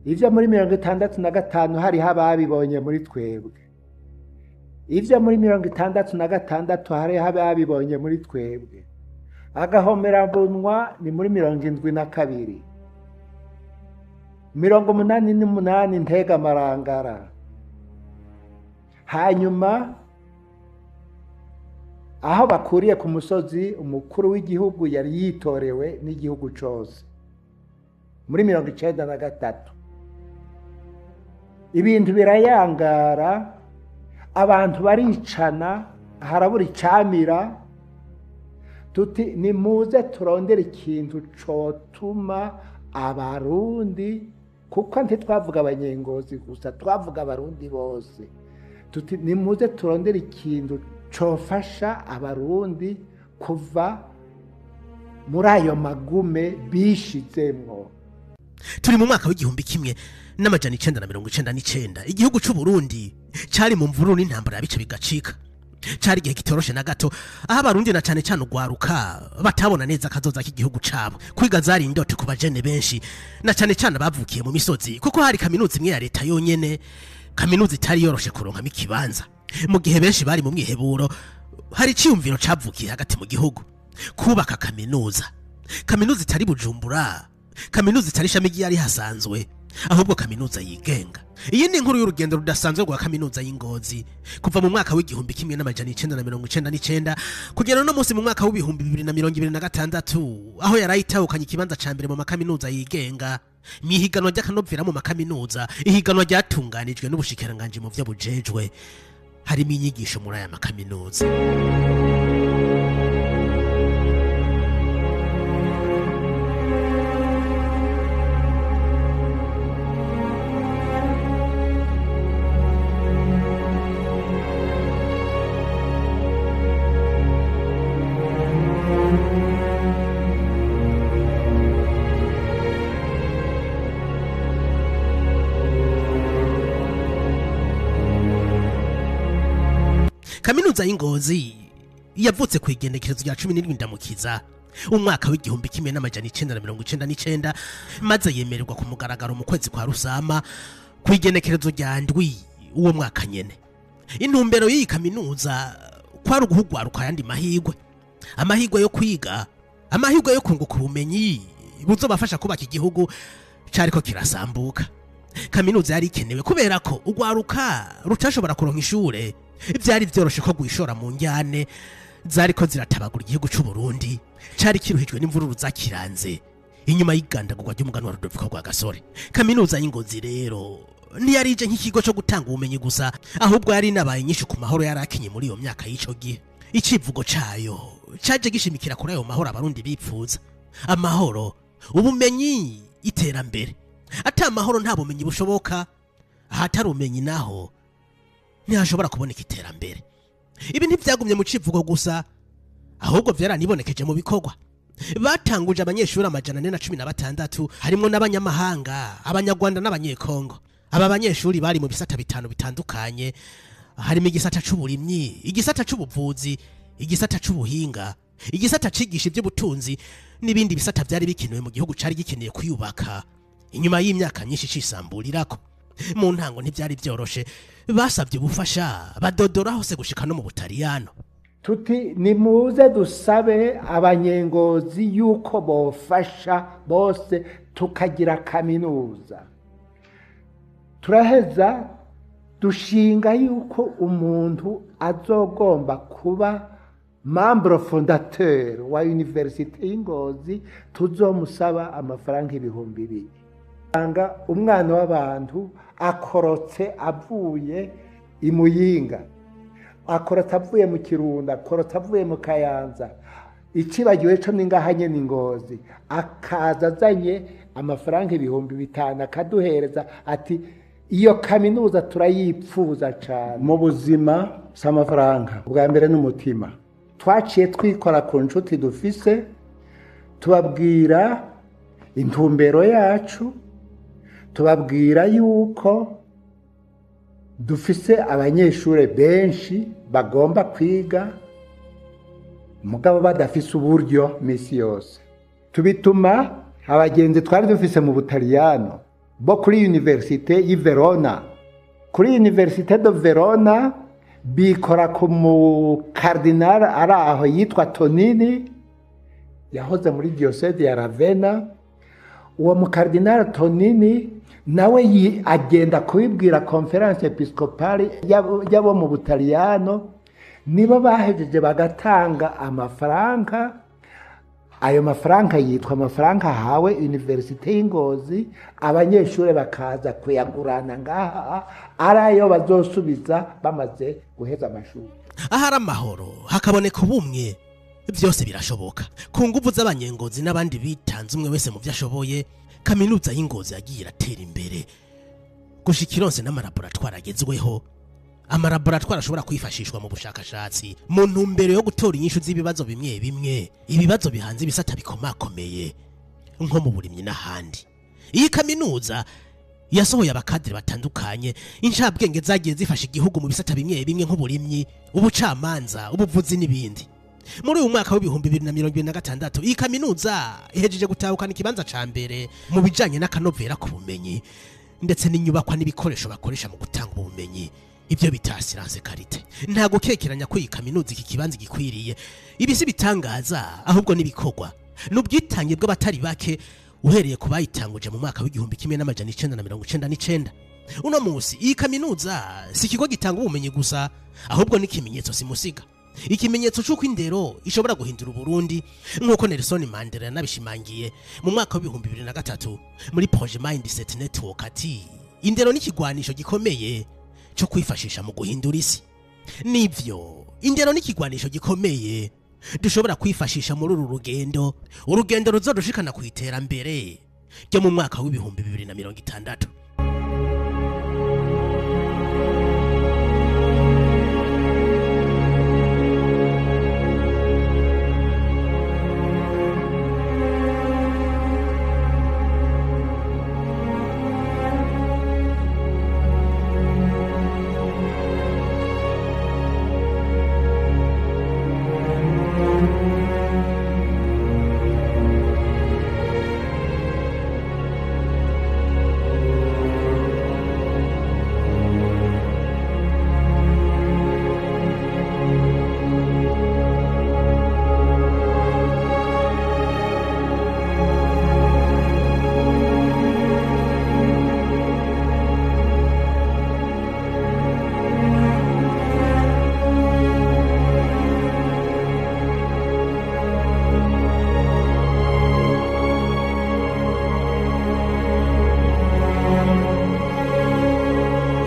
Ivyo muri 65 hariho ababibonye muri twebwe. Ivyo muri 66 hariho ababibonye muri twebwe. Agahomerabunwa ni muri 72. 88 Ntega Marangara. Hanyuma aho bakuriye ku musozi, umukuru w'igihugu yari yitorewe n'igihugu cose muri 93, ibintu birayangara, abantu baricana, harabura icamira. Tuti nimuze turondere ikintu cotuma Abarundi, kuko ntitwavuga Abanyengozi gusa, twavuga Abarundi bose. Tuti nimuze turondere ikintu cofasha Abarundi kuva muri ayo magume bishizemwo. Turi mu mwaka w'1999. Igihugu c'u Burundi cari mu mvururu n'intambara yabice bigacika. Cari igihe kitoroshe na gato, aho Abarundi na cane cane ugwaruka batabona neza akazoza k'igihugu cabo. Kwiga zari indoto ku bajene benshi, na cane cane abavukiye mu misozi, kuko hari kaminuza imwe ya leta yonyene, kaminuza itari yoroshe kuronkamo ikibanza. Mu gihe benshi bari mu mwiheburo, hari iciyumviro cavukiye hagati mu gihugu: kubaka kaminuza, kaminuza itari Bujumbura, kaminuza itari ishami ryari hasanzwe, ahubwo kaminuza yigenga. Iyi ni inkuru y'urugendo rudasanzwe rwa Kaminuza y'Ingozi kuva mu mwaka w'1999 kugera no munsi mu mwaka w'2026, aho yari ayitahukanye ikibanza ca mbere mu makaminuza yigenga mw'ihiganwa ry'akanovera mu makaminuza, ihiganwa ryatunganijwe n'ubushikiranganji mu vyo bujejwe harimo inyigisho muri aya makaminuza. Kaminuza y'Ingozi yavutse ku igenekerezo rya 17 Ndamukiza umwaka w'1999, maze yemererwa ku mugaragaro mu kwezi kwa Rusama ku igenekerezo rya 7 uwo mwaka nyene. Intumbero y'iyi kaminuza kwari uguhugwaruka ayandi mahigwe, amahigwe yo kwiga, amahigwe yo kunguka ubumenyi buzobafasha kubaka igihugu cariko kirasambuka. Kaminuza yari ikenewe kubera ko ugwaruka rutashobora kuronka ishure vyari vyoroshe ko gwishora mu njyane zariko ziratabagura igihugu c'u Burundi cari kiruhijwe n'imvururu zakiranze inyuma y'igandagurwa ry'umuganwa Rudoviko Rwagasore. Kaminuza y'Ingozi rero ntiyari ije nk'ikigo co gutanga ubumenyi gusa, ahubwo yari inabaye nyinshi ku mahoro yari akinye muri iyo myaka y'ico gihe. Icivugo cayo caje gishimikira kuri ayo mahoro Abarundi bipfuza: amahoro, ubumenyi, iterambere. Ata mahoro nta bumenyi bushoboka, ahatari ubumenyi naho ntihashobora kuboneka iterambere. Ibi ntivyagumye mu civugo gusa, ahubwo vyaranibonekeje mu bikorwa. Batanguje abanyeshuri 416, harimwo n'abanyamahanga, Abanyarwanda n'Abanyekongo. Aba banyeshuri bari mu bisata bitanu bitandukanye, harimo igisata c'uburimyi, igisata c'ubuvuzi, igisata c'ubuhinga, igisata cigisha ivy'ubutunzi n'ibindi bisata vyari bikenewe mu gihugu cari gikeneye kwiyubaka inyuma y'imyaka myinshi cisamburirako. Mu ntango ntivyari vyoroshe, basabye ubufasha badodora hose gushika no mu Butaliyano. Tuti nimuze dusabe Abanyengozi yuko bofasha bose tukagira kaminuza. Turaheza dushinga yuko umuntu azogomba kuba membre fondateur wa Université y'Ingozi tuzomusaba amafaranga 2000. Anga umwana w'abantu akorotse avuye i Muyinga, akorotse avuye mu Kirundo, akorotse avuye mu Kayanza, icibagiwe co ningaha nyene Ingozi, akaza azanye amafaranga 5000 akaduhereza ati iyo kaminuza turayipfuza cane. Mu buzima si amafaranga, ubwa mbere n'umutima. Twaciye twikora ku nshuti dufise, tubabwira intumbero yacu, tubabwira yuko dufise abanyeshure benshi bagomba kwiga mugabo badafise uburyo misi yose. Tubituma abagenzi twari dufise mu Butaliyano. Bo kuri université y'i Verona, kuri Université de Verona, bikora ku mukardinali ari aho yitwa Tonini, yahoze muri diocèse ya Ravenna. Uwo mukardinali Tonini nawe agenda kubibwira Conférence épiscopale y'abo mu Butaliyano. Nibo bahejeje bagatanga amafaranga. Ayo mafaranga yitwa amafaranga ahawe Université y'Ingozi. Abanyeshuri bakaza kuyagurana ngaha, ari ayo bazosubiza bamaze guheza amashuri. Ahari amahoro, hakaboneka ubumwe, byose birashoboka. Ku nguvu z'Abanyengozi n'abandi bitanze, umwe wese mu byo ashoboye, Kaminuza y'Ingozi yagiye iratera imbere gushika ironse n'amalaboratwari agezweho, amalaboratwari ashobora kwifashishwa mu bushakashatsi mu ntumbero yo gutora inyishu z'ibibazo bimwe bimwe, ibibazo bihanze ibisata bikomakomeye nko mu burimyi n'ahandi. Iyi kaminuza yasohoye abakadiri batandukanye, incabwenge zagiye zifasha igihugu mu bisata bimwe bimwe nk'uburimyi, ubucamanza, ubuvuzi n'ibindi. Muri uyu mwaka w'2026, iyi kaminuza ihejeje gutahukana ikibanza ca mbere mu bijanye n'akanovera ku bumenyi ndetse n'inyubakwa n'ibikoresho bakoresha mu gutanga ubumenyi, ibyo bita assurance qualité. Nta gukekeranya ko iyi kaminuza iki kibanza gikwiriye. Ibi si bitangaza, ahubwo n'ibikorwa n'ubwitange bw'abatari bake, uhereye ku bayitanguje mu mwaka w'1999. Uno munsi iyi kaminuza si ikigo gitanga ubumenyi gusa, ahubwo n'ikimenyetso simusiga, ikimenyetso c'uko indero ishobora guhindura Uburundi, nk'uko Nelson Mandela yanabishimangiye mu mwaka w'2003 muri Projet Mindset Network, ati: "Indero n'ikigwanisho gikomeye cyo kwifashisha mu guhindura isi." Nivyo, indero n'ikigwanisho gikomeye dushobora kwifashisha muri uru rugendo, urugendo ruzodushikana ku iterambere ryo mu mwaka w'2060.